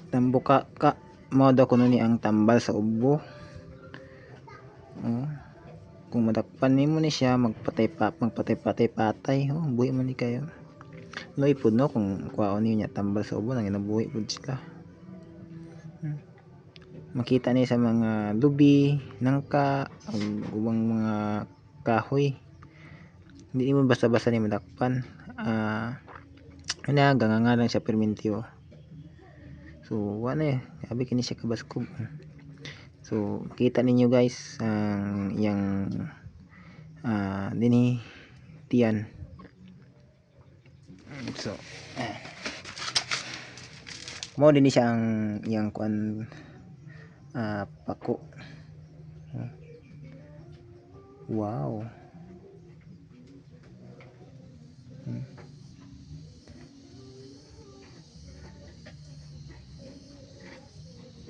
Tambuka ka mao daw kuno ni ang tambal sa ubo. Oh. Kung madakpan nimo ni siya, magpatay pa, magpatay-patay patay, oh, buhi man ni kayo. Luoy pud, no, kung kuhaon niyo niya, tambal sa ubo nang nabuhi pud sila. Makita ni sa mga lubi, nangka, ug ubang mga kahoy. Hindi mo basta-basta ni madakpan. Ah, uh, ganganga lang siya perminti, oh. So, wala eh. Grabe kini siya kabaskog. So, makita ninyo, guys, ang iyang dinhi tiyan. So, eh. Mao din siya ang iyang kuan, pako. Wow.